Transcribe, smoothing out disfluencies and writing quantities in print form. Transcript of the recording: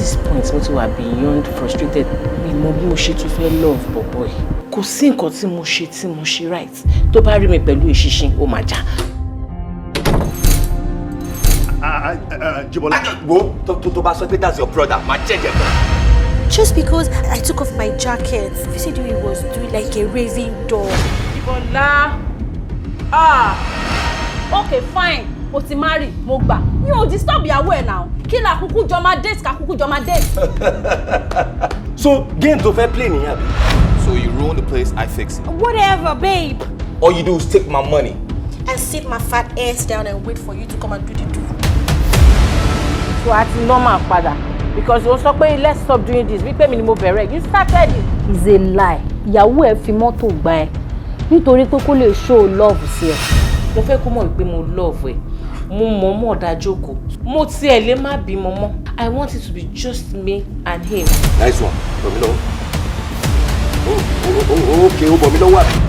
This point, mo ti wà beyond frustrated. Mi mọ bí mo ṣe tún fẹ́ love bọ̀bọ̀ yìí. Kò sí nǹkan tí mo ṣe tí mo ṣe right. Tó bá rí mi pẹ̀lú eṣinṣin, ó máa jà. Jibola. Wo, tó bá sọ pé that's your brother, máa jẹ́jẹ̀ fún. Just because I took off my jacket, you see the way he was doing, like a raving dog. Bọ́lá, ah, okay, fine, o ti marry, mo gbà. Mi ò disturb ìyàwó ẹ̀ náà. Kí la kúkú jọ máa date, ká kúkú jọ máa date. So game tó fẹ́ play nìyẹn, àbí? So you ruin the place, I fix it. Whatever, babe. All you do is take my money. And sit my fat ass down and wait for you to come and do the do. So a ti normal padà, because o sọ pé, "Let's stop doing this," wípé mi ni mo bẹ̀rẹ̀. You started it. Is a lie. Ìyàwó ẹ fi mọ́tò gbá ẹ nítorí pé kó lè show love sí ẹ. Mo fẹ́ kó mọ̀ wípé mo love ẹ. Mo mọ̀ mọ̀ dá jókòó. Mo tiẹ̀ lè má bímọ mọ́. I want it to be just me and him. Nice one. Bọ̀ mí lọ́wọ́. Oh, okay, ó bọ̀ mí lọ́wọ́, àbí?